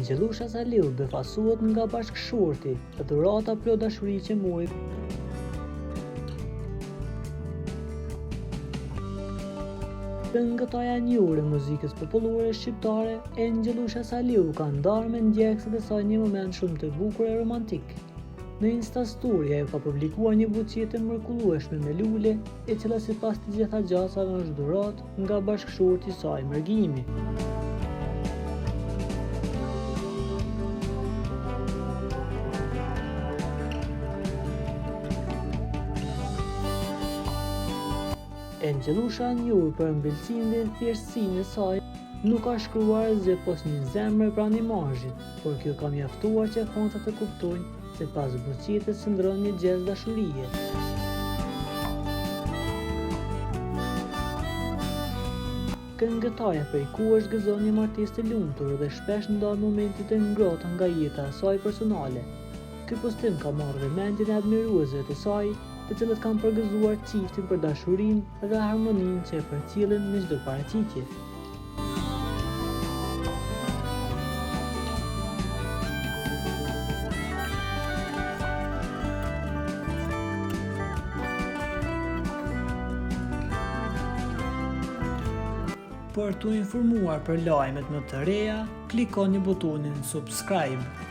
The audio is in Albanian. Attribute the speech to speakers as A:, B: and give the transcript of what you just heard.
A: Engjëllusha Saliu befasohet nga bashkëshorti, dhurata plot dashuri që mori. Këngëtarja e njohur e muzikës popullore shqiptare, Engjëllusha Saliu ka ndarë me ndjekësit e saj një moment shumë të bukur e romantik. Në Instastory ajo ka publikuar një buqetë të mrekullueshme me lule, e cila sipas të gjitha gjasave është dhuratë nga bashkëshorti i saj Mërgimi. Engjëllusha e njohur për ëmbëlsinë dhe thjeshtësinë e saj, nuk ka shkruar asgjë pos një zemre pranë imazhit, por kjo ka mjaftuar që fansat të kuptojnë se pas buqetës qëndron një gjest dashurie. Këngëtarja prej kohësh gëzon një martesë të lumtur dhe shpesh ndan momente të ngrohta nga jeta e saj personale. Ky postim ka marrë vëmendjen e admiruesve të saj, të cilët kanë përgëzuar çiftin për dashurinë dhe harmoninë që e përcjellin në çdo paraqitje. Për t'u informuar për lajmet më të reja, klikoni butonin subscribe.